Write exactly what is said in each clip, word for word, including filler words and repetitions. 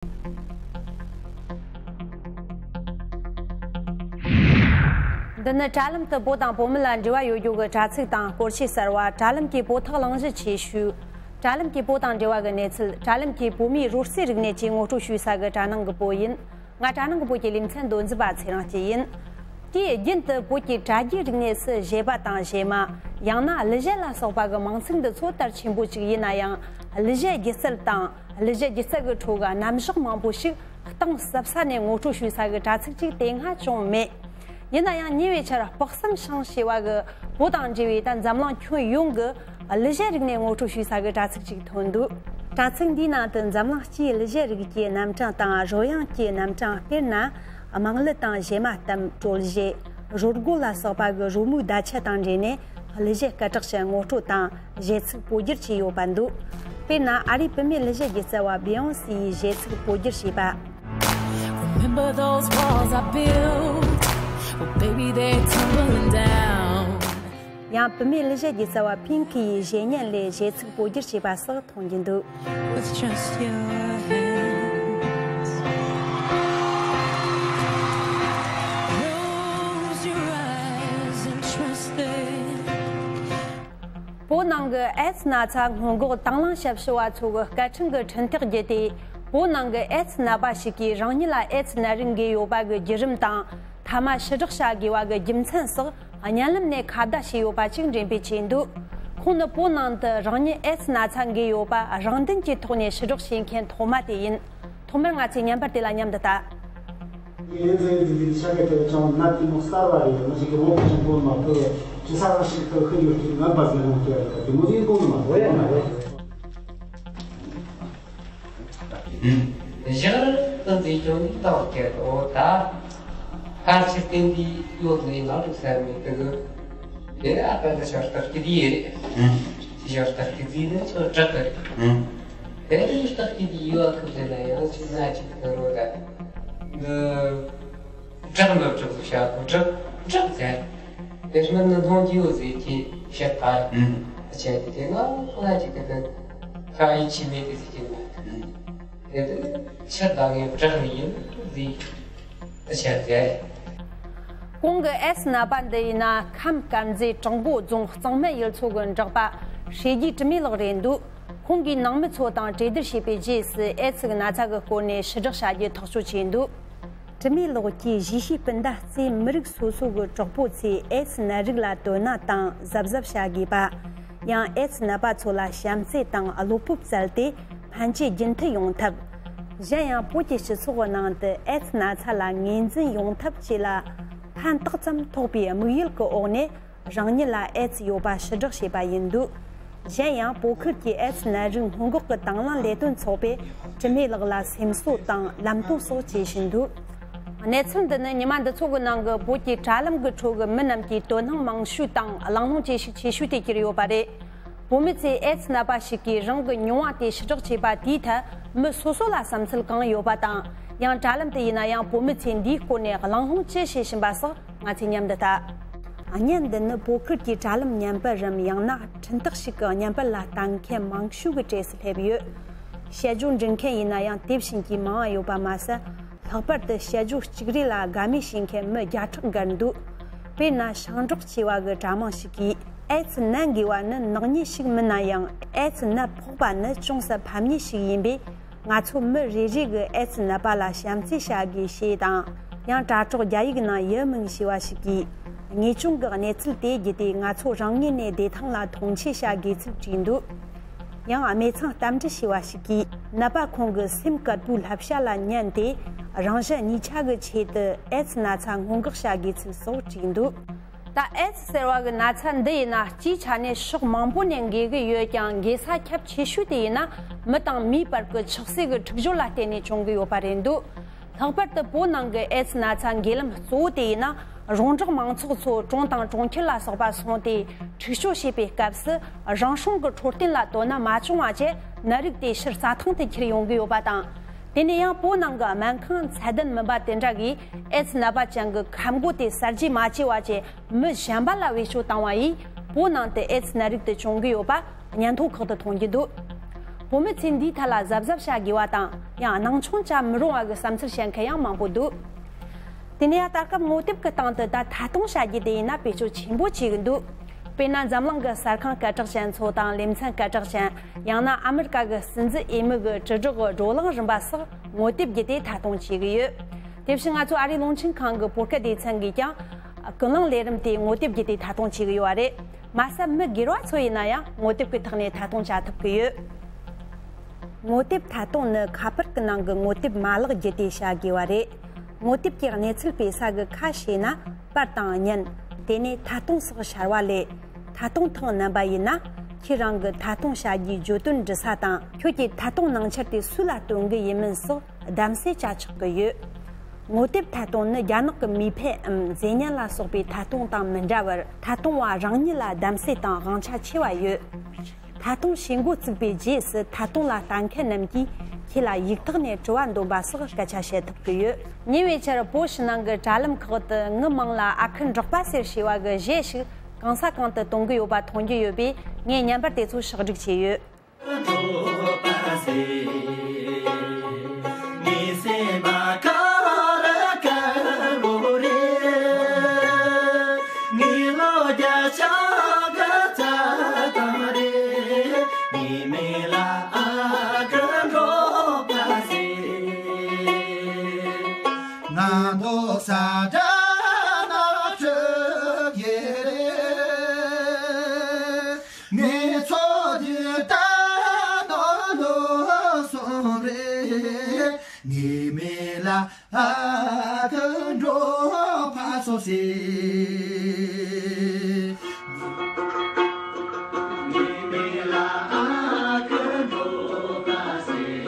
འདི་ནི་དྲ་ལམ་དུ་བོད་དང་བོད་མི་ལ་འབྲེལ་བ་ཡོད་རྒྱུ་གི་དྲ་ཚིགས་དང་སྐོར་ཆས་གསར་བ། དྲ་ལམ་གྱི་བོད་ཐག་གླེང་གཞི་ཆེ་ཤོས། དྲ་ལམ་གྱི་བོད་དང་འབྲེལ་བ་གི་གནས་ཚུལ། དྲ་ལམ་གྱི་བོད་མིའི་རོལ་རྩེད་རིག་གནས་བཅས་ངོ་སྤྲོད་ཞུས་ས་གི་དྲ་ནང་གི་བོད་ཡིན། ང་དྲ་ནང་གི་བོད་ཀྱི་ལེ་ཚན་མདོ་འཛིན་པ་ཚེ་རིང་སྐྱིད་ཡིན། དུས་རྒྱུན་དུ་བོད་ཀྱི་དྲ་རྒྱའི་རིག་གནས་སུ་གཞས་པ་དང་གཞས་མ། ཡང་ན་གླུ་གཞས་ལ་སོགས་པ་གི་མིང་ཚིག་འདི་ཚོ་དར་ཆེན་པོ་ཅིག་ཡིན་ན་ཡང་། གླུ་གཞས་སྒྱུ་རྩལ་དང་། གླུ་གཞས་སྒྱུ་རྩལ་གྱི་ཁྲོད་ཀྱི་རྣམ་གཞག་མང་པོ་ཞིག་གཏིང་ཟབ་ས་ནས་ངོ་སྤྲོད་ཞུས་ས་གི་དྲ་ཚིགས་ཅིག་དེ་སྔ་བྱུང་མེད། ཡིན་ན་ཡང་ཉེ་བའི་ཆར་དཔག་བསམ་ཤིང་ཞེས་པ་གི་བོད་དང་འབྲེལ་བའི་ད་འཛམ་གླིང་ཁྱོན་ཡོངས་ཀྱི་གླུ་གཞས་རིག་གནས་ངོ་སྤྲོད་ཞུས་ས་གི་དྲ་ཚིགས་ཅིག་ཐོན་འདུག་དྲ་ཚིགས་འདིའི་ནང་དུ་འཛམ་གླིང་སྤྱིའི་གླུ་གཞས་རིགས་ཀྱི་རྣམ་གྲངས་དང་རོལ་དབྱངས་ཀྱི་རྣམ་གྲངས། དཔེར་ན། དམངས་གླུ་དང་གཞས་མ་གཏམ། དྲོལ་གཞས། རོལ་རྒོལ་ལ་སོགས་པ་གི་རོལ་མོའི་བརྡ་ཆད་དང་འབྲེལ་ནས་གླུ་གཞས་སྐད་གྲགས་ཅན་ངོ་སྤྲོད་དང་གཞས་ཚིག་སྤོ་སྒྱུར་བྱས་ཡོད་པ་འདུག་དཔེར་ན། ཨ་རིའི་བུད་མེད་གླུ་གཞས་སྒྱུ་རྩལ་བ་Beyonce་ཡིས་གཞས་ཚིག་སྤོ་སྒྱུར་བྱས་པ། Remember those walls I built? Well, baby, they're tumbling down. ཡང་བུད་མེད་གླུ་གཞས་སྒྱུ་རྩལ་བ་Pink་ཡིས་གཞས་ཉན་ལས་གཞས་ཚིག་སྤོ་སྒྱུར་བྱས་པ་སོགས་མཐོང་རྒྱུ་འདུག With just your hands. Close your eyes and trust it. བོད་ནང་གི་ཨེ་ཙི་ན་ཚ་སྔོན་འགོག་དང་བླངས་ཞབས་ཞུ་བ་ཚོ་གི་སྐད་འཕྲིན་གྱི་འཕྲིན་ཐག་བརྒྱུད་དེ། བོད་ནང་གི་ཨེ་ཙི་ནད་པ་ཞིག་གིས་རང་ཉིད་ལ་ཨེ་ཙི་ནད་རིགས་འགོས་ཡོད་པ་གི་བརྒྱུད་རིམ་དང་། མཐའ་མ་ཞི་དྲག་བྱ་དགོས་པ་གི་རྒྱུ་མཚན་སོགས་བརྙན་ལམ་ནས་ཁ་བརྡ་བྱས་ཡོད་པ་ཅིག་འགྲེམས་སྤེལ་བྱས་འདུག་ཁོང་ནི་བོད་ནང་དུ་རང་ཉིད་ཨེ་ཙི་ན་ཚ་འགོས་ཡོད་པ་རང་དོན་གྱི་ཐོག་ནས་ཞི་དྲག་བྱེད་མཁན་ཐོག་མ་དེ་ཡིན། ཐོག་མར་ང་ཚོས་བརྙན་པར་དེ་ལ་མཉམ་དུ་ལྟ། ཡིན་ཟེར་གྱི་འདུག་ཤ་གི་དེ་ཅང་ནད་དེ་མོ་གསར་བ་རེད། ང་ཅིག་གི་ངོ་ཆེན་པོ་མ་ཐུབ་ཅི་ས་ར་ཞིག་ཏུ་ཤི་ཡོད་ཀྱི་ངན་པ་ཟེར་ནོ་དེ་རེད། དེ་མོ་ཡིན་དགོས་ནི་མ་རེད། ཞག་རེ་ཏུ་འཛིན་སྐྱོང་ནི་ལྟ་བ་ཁྱེད་འོ་ད། ཕལ་ཆེར་བསྟན་པའི་ཡོད་ནི་ང་རུ་ཟེར་མི་དེ་གི། དེ་ཨ་ད་ད་ཤར་སྟག་གི་དེ་རེད། ཤར་སྟག་གི་དེ་ནི་ཚོ་དྲག་གི་རེད། དེ་རིང་སྟག་གི་དེ་ཡོད་ཐུབ་དེ་ན་ཡང་ཅིག་ན་ཅིག་དེ་རོ་ད། འདི། བྲག་འདི་བྲག་ཏུ་བྱ་དགོས། བྲག་བྲག་ཟེར། དེ་སྔོན་ནི་སྣང་རྒྱུ་ཡོད་ཟེར་གྱི་བཤད་པ། ཨུམ། བྱས་ཏེ་དེ་ང་ཁོ་ན་ཅིག་གི་དེ་ཁ་ཡིད་ཆེས་མེད་དེ་ཟེར་གྱི་མེད། ཨུམ། དེ་དེ་ཕྱིར་ད་ངས་བྲག་ནི་ཡིན་ཟེར་བཤད་ཟེར། གོང་གི་ཨེ་ཙི་ནད་པ་འདི་ཡིན་ན་ཁམས་དཀར་མཛེས་བྲག་འགོ་རྫོང་གཙང་སྨད་ཡུལ་ཚོ་གི་འབྲོག་པ་ཧྲེ་རྒྱས་དྲི་མེད་ལགས་རེད་འདུག་ཁོང་གིས་ནང་མི་ཚོ་དང་གྲོས་བསྡུར་བྱས་པའི་རྗེས་སུ་ཨེ་ཙི་གི་ན་ཚ་གི་སྐོར་ནས་ཞི་དྲག་བྱ་རྒྱུ་ཐག་གཅོད་བྱས་འདུག་དྲི་མེད་ལགས་ཀྱིས་གཞིས་བྱེས་སྤུན་ཟླ་རྩེ་མི་རིགས་སོ་སོ་གི་གྲོགས་པོ་ཚོས་ཨེ་ཙི་ནད་རིགས་ལ་དོ་སྣང་དང་གཟབ་གཟབ་བྱ་དགོས་པ། ཡང་ཨེ་ཙི་ནད་པ་ཚོ་ལ་བྱམས་བརྩེ་དང་བློ་སྤོབས་བསྩལ་ཏེ་ཕན་བཅས་རྒྱུན་མཐུད་ཡོང་ཐབས། གཞན་ཡང་བོད་ཀྱི་སྤྱི་ཚོགས་ནང་དུ་ཨེ་ཙི་ན་ཚ་ལ་ངོས་འཛིན་ཡོང་ཐབས་བཅས་ལ་ཕན་ཏོག་ཙམ་ཐོགས་པའི་དམིགས་ཡུལ་གྱི་འོག་ནས། རང་ཉིད་ལ་ཨེ་ཙི་ཡོད་པ་ཞི་དྲག་བྱས་པ་ཡིན་འདུག་གཞན་ཡང་བོད་ཁུལ་གྱི་ཨེ་ཙི་ནད་རིགས་སྔོན་འགོག་གི་དང་བླངས་ལས་དོན་ཚོགས་པས་དྲི་མེད་ལགས་ལ་སེམས་གསོ་དང་ལམ་སྟོན་སོགས་བྱེད་བཞིན་འདུག་གནས་ཚུལ་འདི་ནི་ཉི་མ་འདི་ཚོ་གི་ནང་གི་བོད་ཀྱི་དྲ་ལམ་གྱི་ཁྲོད་ཀྱི་མི་རྣམས་ཀྱིས་དོ་སྣང་མང་ཤོས་དང་གླེང་སློང་བྱེད་ཤུགས་ཆེ་ཤོས་དེ་གྱུར་ཡོད་པ་རེད། བོད་མི་ཚོས་ཨེ་ཙི་ནད་པ་ཞིག་གིས་རང་གི་མྱོང་བ་དེ་ཞི་དྲག་བྱས་པ་དེའི་ཐད་མི་སོ་སོ་ལ་བསམ་ཚུལ་གང་ཡོད་པ་དང་། ཡང་དྲ་ལམ་དུ་ཡིན་ན་ཡང་བོད་མི་ཚོས་འདིའི་སྐོར་ནས་གླེང་སློང་ཅི་བྱེད་བཞིན་པ་སོགས། ང་ཚོས་མཉམ་དུ་ལྟ། བརྙན་འདི་ནི་བོད་ཁུལ་གྱི་དྲ་ལམ་བརྙན་པར་རམ་ཡང་ན་འཕྲིན་སྟེགས་ཤིག་གི་བརྙན་པར་ལ་ལྟ་མཁན་མང་ཤོས་ཀྱི་གྲས་སུ་སླེབས་ཡོད། དཔྱད་བརྗོད་འབྲི་མཁན་ཡིན་ན་ཡང་དེ་བཞིན་གྱིས་མང་བ་ཡོད་པ་མ་ཟད། ལྷག་པར་དུ་དཔྱད་བརྗོད་གཅིག་རེ་ལ་དགའ་མོས་བྱེད་མཁན་མི་བརྒྱ་ཕྲག་བརྒལ་འདུག་དཔེར་ན་ཞིང་འབྲོག་ཆེ་བ་གི་གྲྭ་མང་ཞིག་གིས། ཨེ་ཙི་ནད་འགོས་པ་ནི་ནག་ཉེས་ཤིག་མིན་ན་ཡང་། ཨེ་ཙི་ནད་ཕོག་པ་ནི་ཅུང་ཟད་ཕམ་ཉེས་ཤིག་ཡིན་པས། ང་ཚོ་མི་རེ་རེ་གིས་ཨེ་ཙི་ནད་པ་ལ་བྱམས་བརྩེ་བྱ་དགོས་ཞེས་དང་། ཡང་དྲ་གྲོགས་རྒྱ་ཡིག་ནང་ཡི་མིང་ཞེས་པ་ཞིག་གིས། ངེས་སྐྱོན་གྱི་གནས་ཚུལ་དེ་བརྒྱུད་དེ་ང་ཚོ་རང་ངོས་ནས་བདེ་ཐང་ལ་མཐོང་ཆེན་བྱ་དགོས་ཚུལ་བྲིས་འདུག་ཡང་སྨད་ཚང་རྟ་མགྲིན་ཞེས་པ་ཞིག་གིས། ནད་པ་ཁོང་གི་སེམས་དཀར་པོའི་བསླབ་བྱ་ལ་ཉན་ཏེ། རང་གཞན་གཉིས་ཆ་གི་ཆེད་དུ་ཨེ་ཙི་ན་ཚ་སྔོན་འགོག་བྱ་དགོས་ཚུལ་སོགས་བྲིས་འདུག་ད་ཨེ་ཙི་ཟེར་བ་གི་ན་ཚ་འདི་ཡིན་ན་སྤྱིའི་ཆ་ནས་ཕྱོགས་མང་པོ་ནས་འགོས་ཀྱི་ཡོད་ཀྱང་འགོས་ས་ཁྱབ་ཆེ་ཤོས་དེ་ཡིན་ན་མི་དང་མིའི་བར་གྱི་ཆགས་སྲེད་ཀྱི་འཁྲུག་སྦྱོར་ལ་བརྟེན་ནས་བྱུང་གི་ཡོད་པ་རེད་འདུག་ལྷག་པར་དུ་བོད་ནང་གི་ཨེ་ཙི་ན་ཚ་འགོས་ལམ་གཙོ་བོ་དེ་ཡིན་ན་རོང་འབྲོག་མང་ཚོགས་ཚོ་གྲོང་དང་གྲོང་ཁྱེར་ལ་སོགས་པ་སོང་སྟེ་འཁྲུག་སྤྱོད་བྱེད་པའི་སྐབས་སུ་རང་སྲུང་གི་འཕྲོད་བསྟེན་ལ་དོ་སྣང་མ་བྱུང་བ་བཅས་ནད་རིགས་དེ་ཕྱིར་རྩྭ་ཐང་དུ་འཁྱེར་ཡོང་གི་ཡོད་པ་དང་། དེ་ནས་ཡང་བོད་ནང་གི་སྨན་ཁང་ཚད་ལྡན་མིན་པ་དེ་འདྲ་གིས་ཨེ་ཙི་ནད་པ་ཅན་གྱི་ཁབ་མགོ་དེ་གསར་བརྗེ་མ་བྱས་པ་བཅས་མི་གཞན་པ་ལ་བེད་སྤྱོད་བཏང་བ་ཡིས་བོད་ནང་དུ་ཨེ་ཙི་ནད་རིགས་དེ་བྱུང་གི་ཡོད་པ་སྙན་ཐོ་ཁག་ཏུ་མཐོང་རྒྱུ་འདུག་བོད་མི་ཚོས་འདིའི་ཐད་ལ་གཟབ་གཟབ་བྱ་དགོས་པ་དང་། ཡང་སྣང་ཆུང་བྱ་མི་རུང་བ་གི་བསམ་ཚུལ་བཤད་མཁན་ཡང་མང་པོ་འདུག་དེ་ནས་ཡང་ད་སྐབས་ངོ་དེབ་ཀྱི་སྟེང་དུ་ད་ཐད་གཏོང་བྱ་རྒྱུ་དེ་ཡིན་ན་བེད་སྤྱོད་ཆེན་པོ་བྱེད་ཀྱི་འདུག་དཔེར་ན་འཛམ་གླིང་གི་གསར་ཁང་སྐད་གྲགས་ཅན་ཚོ་དང་ལེ་ཚན་སྐད་གྲགས་ཅན། ཡང་ན་ཨ་མི་རི་ཀ་གི་སྲིད་འཛིན་འོས་མི་གི་དྲིལ་བསྒྲགས་ཀྱི་བགྲོ་གླེང་རིམ་པ་སོགས་ངོ་དེབ་བརྒྱུད་དེ་ཐད་གཏོང་བྱེད་ཀྱི་ཡོད། དེ་བཞིན་ང་ཚོ་ཨ་རིའི་རླུང་འཕྲིན་ཁང་གི་བོད་སྐད་སྡེ་ཚན་གྱིས་ཀྱང་ཀུན་གླེང་ལས་རིམ་དེ་ངོ་དེབ་བརྒྱུད་དེ་ཐད་གཏོང་བྱེད་ཀྱི་ཡོད་པ་རེད། མ་ཟད་མི་སྒེར་བ་ཚོ་ཡིན་ན་ཡང་ངོ་དེབ་ཀྱི་ཐོག་ནས་ཐད་གཏོང་བྱ་ཐུབ་ཀྱི་ཡོད། ངོ་དེབ་ཐད་གཏོང་ནི་ཁ་པར་གྱི་ནང་གི་ངོ་དེབ་མ་ལག་བརྒྱུད་དེ་བྱ་དགོས་པ་རེད། ངོ་དེབ་ཀྱི་གནས་ཚུལ་སྤེལ་ས་གི་ཁ་ཕྱེ་ན་པར་དང་བརྙན། དེ་ནས་ཐད་གཏོང་སོགས་ཕྱར་བ་ལས། ཐད་གཏོང་ཐེངས་རྣམ་པ་ཡིན་ན་ཁྱེད་རང་གི་ཐད་གཏོང་བྱ་རྒྱུའི་བརྗོད་དོན་འབྲི་ས་དང་། ཁྱོད་ཀྱི་ཐད་གཏོང་ནང་འཆར་དེ་སུ་ལ་སྟོན་གི་ཡིན་མིན་སོགས་གདམ་གསེས་བྱ་ཆོག་གི་ཡོད། ངོ་དེབ་ཐད་གཏོང་ནི་རྒྱ་ནག་གི་མིས་ཕེབས་འམ་མཛེས་ཉམས་ལ་སོགས་པའི་ཐད་གཏོང་དང་མི་འདྲ་བར། ཐད་གཏོང་བ་རང་ཉིད་ལ་གདམ་གསེས་དང་དབང་ཆ་ཆེ་བ་ཡོད། ཐད་གཏོང་བྱེད་འགོ་བཙུགས་པའི་རྗེས་སུ་ཐད་གཏོང་ལ་ལྟ་མཁན་རྣམས་ཀྱིས་ཁྱེད་ལ་ཡིག་ཐོག་ནས་དྲི་བ་འདོན་པ་སོགས་སྐད་ཆ་བཤད་ཐུབ་ཀྱི་ཡོད། ཉེ་བའི་ཆར་བོད་ཕྱི་ནང་གི་དྲ་ལམ་ཁག་ཏུ་ངའི་མིང་ལ་ཨ་ཁུ་འབྲོག་པ་ཟེར་ཞེས་པ་གི་གཞས་ཤིག་གང་ས་གང་དུ་གཏོང་གི་ཡོད་པ་མཐོང་རྒྱུ་ཡོད་པས། ངས་བརྙན་པར་དེ་ཚོ་ཕྱག་བསྒྲིགས་བྱས་ཡོད། ངའི་ཚོགས་འདི་ལྟ་ནོར་ལོ་གསུམ་རེད། ངའི་མིང་ལ་ཨ་ཁུ་འབྲོག་པ་སོགས་ཟེར། ངའི་མིང་ལ་ཨ་ཁུ་འབྲོག་པ་ཟེར།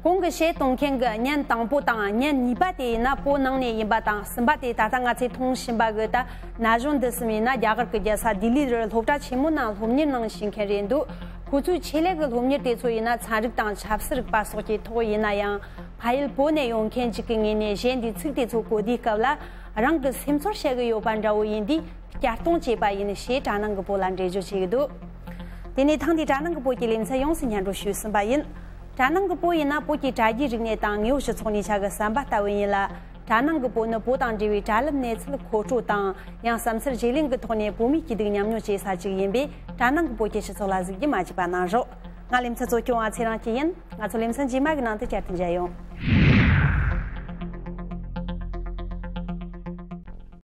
གོང་གི་གཞས་གཏོང་མཁན་གྱི་བརྙན་དང་པོ་དང་བརྙན་གཉིས་པ་དེ་ཡིན་ན་བོད་ནང་ནས་ཡིན་པ་དང་། གསུམ་པ་དེ་ད་ལྟ་ང་ཚོས་མཐོང་བཞིན་པ་གི་ད་ན་གཞོན་འདི་གསུམ་ཡིན་ན་རྒྱ་གར་གྱི་རྒྱལ་ས་ལྡི་ལི་རུ་སློབ་གྲྭ་ཆེན་མོའི་ནང་སློབ་གཉེར་གནང་བཞིན་མཁན་རེད་འདུག་ཁོ་ཚོའི་ཆེད་ལས་ཀྱི་སློབ་གཉེར་དེ་ཚོ་ཡིན་ན་ཚན་རིག་དང་ཆབ་སྲིད་རིག་པ་སོགས་ཀྱི་ཐོག་ཡིན་ན་ཡང་། ཕ་ཡུལ་བོད་ནས་ཡོང་མཁན་ཅིག་གི་ངོས་ནས་གཞས་འདིའི་ཚིག་དེ་ཚོ་གོ་དུས་སྐབས་ལ་རང་གི་སེམས་ཚོར་བཤད་གི་ཡོད་པ་འདྲ་བོ་ཡིན་དུས་བསྐྱར་གཏོང་བྱས་པ་ཡིན་ཞེས་དྲ་ནང་གི་བོད་ལ་འགྲེལ་བརྗོད་བྱེད་ཀྱི་འདུག་དེ་ནས་ཐེངས་འདིའི་དྲ་ནང་གི་བོད་ཀྱི་ལེ་ཚན་ཡོངས་སུ་སྙན་སྒྲོན་ཞུས་ཟིན་པ་ཡིན། དྲ་ནང་གི་བོད་ཡིན་ན་བོད་ཀྱི་དྲ་རྒྱའི་རིག་གནས་དང་དངོས་ཡོད་སྤྱི་ཚོགས་གནས་ཆ་གི་ཟམ་པ་ལྟ་བུ་ཡིན་ལ། དྲ་ནང་གི་བོད་ནི་བོད་དང་འབྲེལ་བའི་དྲ་ལམ་གནས་ཚུལ་མཁོ་སྤྲོད་དང་ཡང་བསམ་ཚུལ་བརྗེ་ལེན་གྱི་ཐོག་ནས་བོད་མིའི་སྐྱིད་སྡུག་མཉམ་མྱོང་བྱེད་ས་ཅིག་ཡིན་པས། དྲ་ནང་གི་བོད་ཀྱི་སྤྱི་ཚོགས་ལ་གཟིགས་རྒྱུ་མ་བརྗེད་པ་གནང་རོགས། ང་ལེ་ཚན་གཙོ་སྐྱོང་བ་ཚེ་རིང་སྐྱིད་ཡིན། ང་ཚོ་ལེ་ཚན་རྗེས་མ་གི་ནང་དུ་བསྐྱར་དུ་མཇལ་ཡོང་།